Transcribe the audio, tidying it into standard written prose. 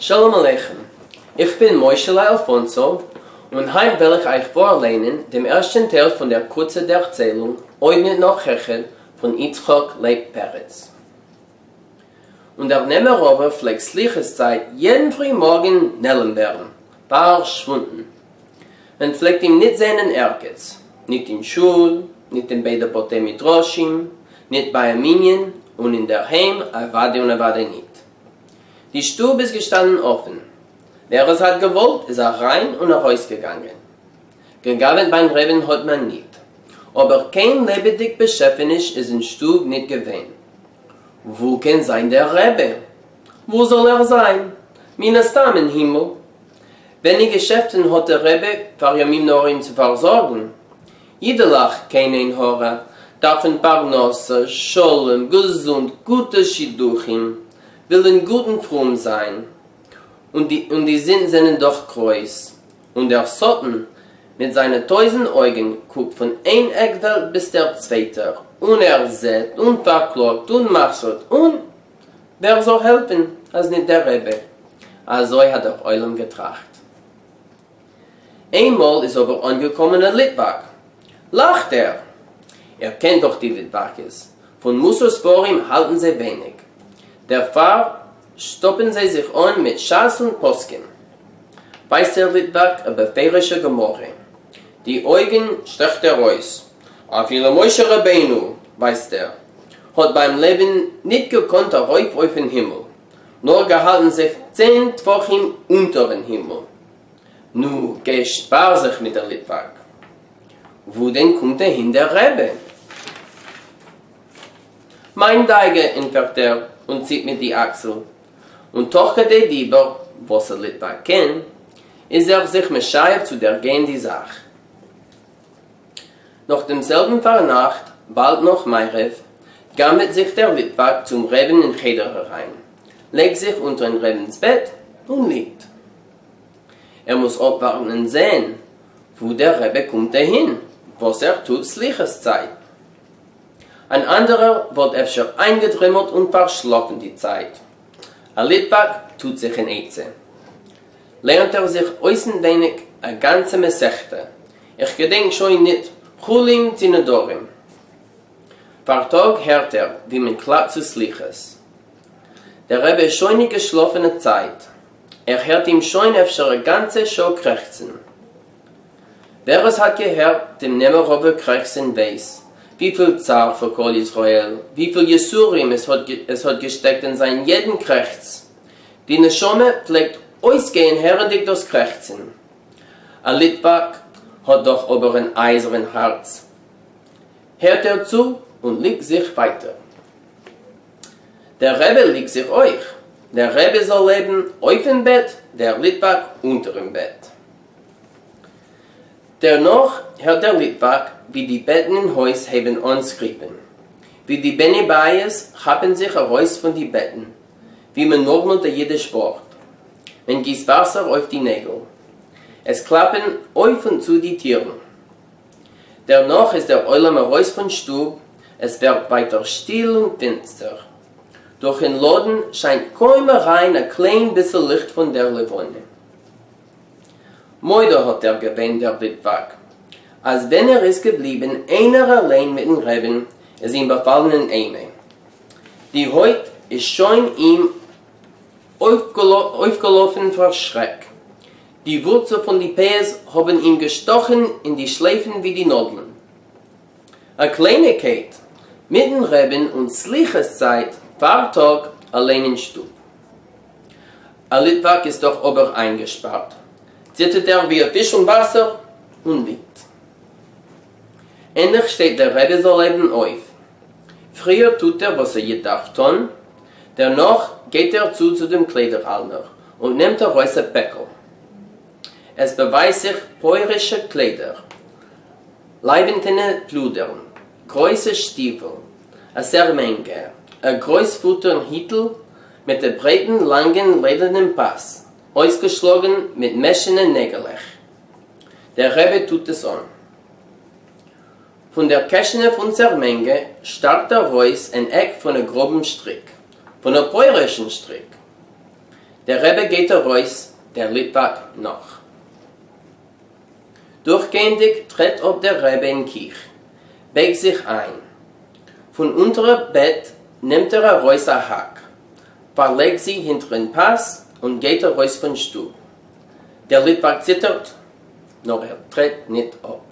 שלום עליכם, איך בין מוישעלע אלפאנסא, און היינט וועל איך אייך פארליינען דעם ערשטן טייל פון דער קורצער דערציילונג אויב ניט נאך העכער פון יצחק לייב פרץ. און דער נעמעראווער פלעגט סליחות צייט יעדן פרי מארגן נעלם ווערן, פארשוואונדן. מען פלעגט אים ניט זען אין ערגעץ, ניט אין שול, ניט אין ביידע בתי מדרשים, ניט ביי א מנין, און אין דער היים אוודאי און אוודאי ניט. די שטוב איז געשטאנען אפען, ווער עס האט געוואלט איז אריין און ארויסגעגאנגען. געגאווענט ביים רעבין האט מען ניט, אבער קיין לעבעדיג באשעפעניש איז אין שטוב ניט געווען. וואו קען זיין דער רבי? וואו זאל ער זיין? מן הסתם אין הימל. וועני געשעפטן האט דער רבי פאר ימים נוראים צו פארזארגן? אידעלעך, קיין עין הרע, דארפן פרנסה, שלום, געזונט, גוטע שידוכים, ווילן גוט און פרום זיין, און די און די זינד זענען דאך גרויס, און דער שטן מיט זיינע טויזנט אויגן קוקט פון איין עק וועלט ביז דער צווייטער, און ער זעט און פארקלאגט און מסר'ט און ווער זאל העלפן אז ניט דער רבי? אזוי האט דער עולם געטראכט. איינמאל איז אבער אנגעקומען א ליטוואק. לאכט ער! איר קענט דאך די ליטוואקעס, פון מוסר ספרים האלטן זיי ווייניג, דערפאר שטאפן זיי זיך אן מיט שס און פוסקים. ווייסט דער ליטוואק א בפירוש'ע גמרא, די אויגן שטעכט ער אויס, אפילו משה רבינו, ווייסט ער, האט ביים לעבן ניט געקאנט ארויף אויפן הימל, נאר געהאלטן זיך צען טפחים אונטערן הימל. נו, גיי שפאר זיך מיט דער ליטוואק. וואו דען קומט אהין דער רבי? מיין דאגה, ענטפערט ער און ציט מיט די אקסל, און תוך כדי דיבור, וואס א ליטוואק קען, איז ער זיך משער צו דערגיין די זאך. נאך דעם זעלבן פארנאכט, באלד נאך מעריב, גנב'עט זיך דער ליטוואק צום רעבן אין חדר אריין, לייגט זיך אונטערן רעבנ'ס בעט און ליגט. ער מוז אפווארטן און זען וואו דער רבי קומט אהין, וואס ער טוט סליחות צייט. אן אנדערער וואלט אפשר איינגעדרימלט און פארשלאפן די צייט. א ליטוואק טוט זיך אן עצה. לערנט ער זיך אויסנווייניג א גאנצע מסכתא, איך געדענק שוין ניט, חולין צי נדרים. פארטאג הערט ער ווי מען קלאפט צו סליחות. דער רבי איז שוין ניט געשלאפן א צייט, ער הערט אים שוין אפשר א גאנצע שעה קרעכצן. ווער עס האט געהערט דעם נעמעראווער קרעכצן ווייס וויפיל צער פאר כל ישראל, וויפיל יסורים עס האט געשטעקט אין זיין יעדן קרעכץ. די נשמה פלעגט אויסגיין הערנדיג דאס קרעכצן. א ליטוואק האט דאך אבער אן אייזערן הארץ. הערט ער צו און ליגט זיך ווייטער. דער רבי ליגט זיך אויך. דער רבי זאל לעבן אויפן בעט, דער ליטוואק אונטערן בעט. דערנאך הערט דער ליטוואק ווי די בעטן אין הויז הייבן אן סקריפען, ווי די בני בית כאפן זיך ארויס פון די בעטן, ווי מען מורמלט א אידיש ווארט, מען גיסט וואסער אויף די נעגל, עס קלאפן אויף און צו די טירן. דערנאך איז דער עולם ארויס פון שטוב, עס ווערט ווייטער שטיל און פינסטער. דורכן לאדן שיינט קוים אריין א קליין ביסל ליכט פון דער לבנה. מודה האט ער געווען דער ליטוואק, אז ווען ער איז געבליבן איינער אליין מיטן רעבין איז אים באפאלן אן אימה. די הויט איז שוין אים אויפגעלאפן פאר שרעק. די ווארצל פון די פאות האבן אים געשטאכן אין די שלייפן ווי די נאדלען. א קלייניגקייט, מיטן רעבין און סליחות צייט פארטאג אליין אין שטוב. א ליטוואק איז דאך אבער איינגעשפארט, ציטערט ער ווי א פיש אן וואסער און ליגט. ענדליך שטייט דער רבי זאל לעבן אויף. פריער טוט ער וואס א איד דארף טון, דערנאך גייט ער צו צו דעם קליידער אלמער און נעמט ארויס א פעקל. עס באווייזט זיך פויערישע קליידער, לייוונטענע פלודערן, גרויסע שטיוול, א סערמענגע, א גרויס פוטערן היטל מיט א ברייטן לאנגן לעדערנעם פאס, אויסגעשלאגן מיט מעשענע נעגעלעך. דער רבי טוט עס אן. פון דער קעשענע פון סערמענגע שטארט ארויס אן עק פון א גראבן שטריק, פון א פויערישן שטריק. דער רבי גייט ארויס, דער ליטוואק נאך. דורכגייענדיג טרעט אפ דער רבי אין קיך, בייגט זיך איין. פון אונטערן בעט נעמט ער ארויס א האק, פארלייגט זי הינטערן פאס און גייט ארויס פון שטוב. דער ליטוואק ציטערט, נאר ער טרעט ניט אפ.